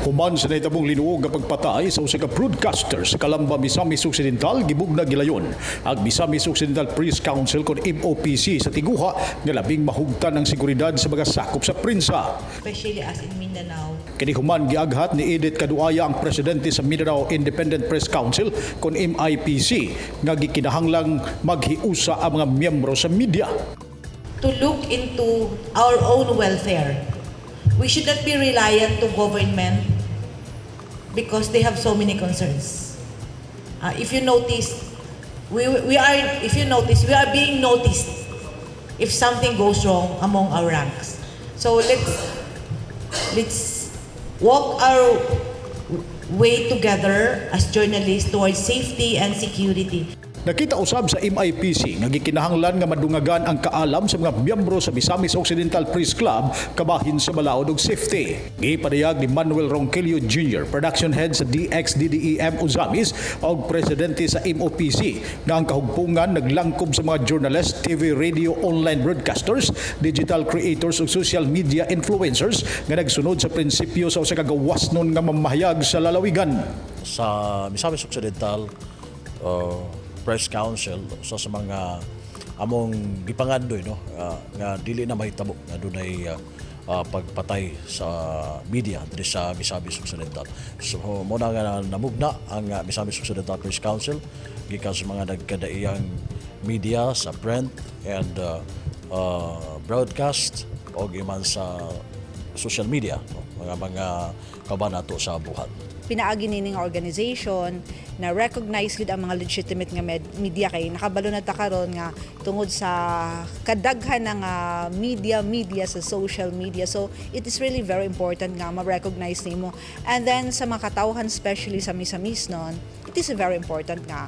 Human sa nahitabong linuog nga pagpatay sa usa ka broadcaster sa Calamba, Misamis Occidental, gibugna gilayon ang Misamis Occidental Press Council kon MOPC sa tiguha nga labing mahugtan ang seguridad sa mga sakop sa prensa. Especially as in Mindanao. Kini human giaghat ni Edith Kaduaya, ang presidente sa Mindanao Independent Press Council kon MIPC, nga gikinahanglang maghiusa ang mga miyembro sa media. To look into our own welfare. We should not be reliant to government because they have so many concerns. If you notice, we are, if you notice, we are being noticed if something goes wrong among our ranks. So let's walk our way together as journalists towards safety and security. Nakita usab sa MIPC nga gikinahanglan nga madungagan ang kaalam sa mga miyembro sa Misamis Occidental Press Club kabahin sa balaod ug safety. Gipadayag ni Manuel Ronquillo Jr., production head sa DXDDEM Ozamis ug presidente sa MOPC, nga ang kahugpungan naglangkob sa mga journalist, TV, radio, online broadcasters, digital creators ug social media influencers nga nagsunod sa prinsipyo sa usa ka gawasnon nga mamahayag sa lalawigan. Sa Misamis Occidental Press Council, sa mga among gipangandoy, no, nga dili na mahitabo nga dunay pagpatay sa media diri sa Misamis Occidental. So mo na nga namugna ang Misamis Occidental Press Council gikan sa mga nagkadaiyang media sa print and broadcast og iman sa social media, no, mga kauban nato sa buhat. Pinaagi nining organization na recognize gid ang mga legitimate nga media kay nakabalo na ta karon nga tungod sa kadaghan ng media media sa social media, so it is really very important nga ma-recognize nimo. And then sa mga katawhan, especially sa Misamisnon, it is very important nga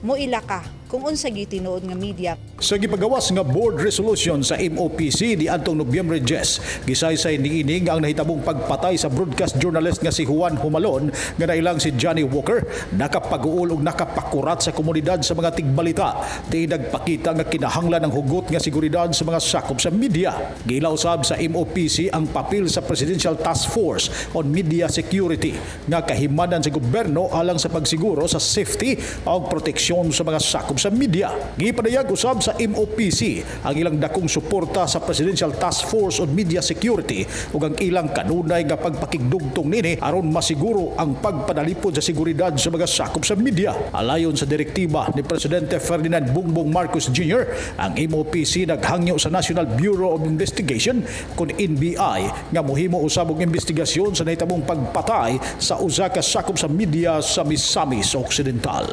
moila ka kung unsa gyud tinuod nga media. Sa gipagawas nga board resolution sa MOPC niadtong Nobyembre 10, gisaysay niini nga ang nahitabong pagpatay sa broadcast journalist nga si Juan Humalon nga nailang si Johnny Walker nakapaguol ug nakapakurat sa komunidad sa mga tigbalita. Ti nagpakita nga kinahanglan ng hugot nga seguridad sa mga sakop sa media. Giila usab sa MOPC ang papel sa Presidential Task Force on Media Security nga kahimanan sa gobyerno alang sa pagsiguro sa safety ug proteksyon sa mga sakop sa media. Gipadayag usab sa MOPC ang ilang dakong suporta sa Presidential Task Force on Media Security ug ang ilang kanunay nga pagpakigdugtong nini aron masiguro ang pagpanalipod sa seguridad sa mga sakop sa media. Alayon sa direktiba ni Presidente Ferdinand Bongbong Marcos Jr., ang MOPC naghangyo sa National Bureau of Investigation kon NBI nga mohimo usab og investigasyon sa nahitabong pagpatay sa usa ka sakop sa media sa Misamis Occidental.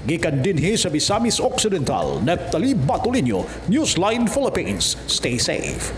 Gikan dinhi sa Misamis Occidental, Neptali Batolino, Newsline Philippines. Stay safe.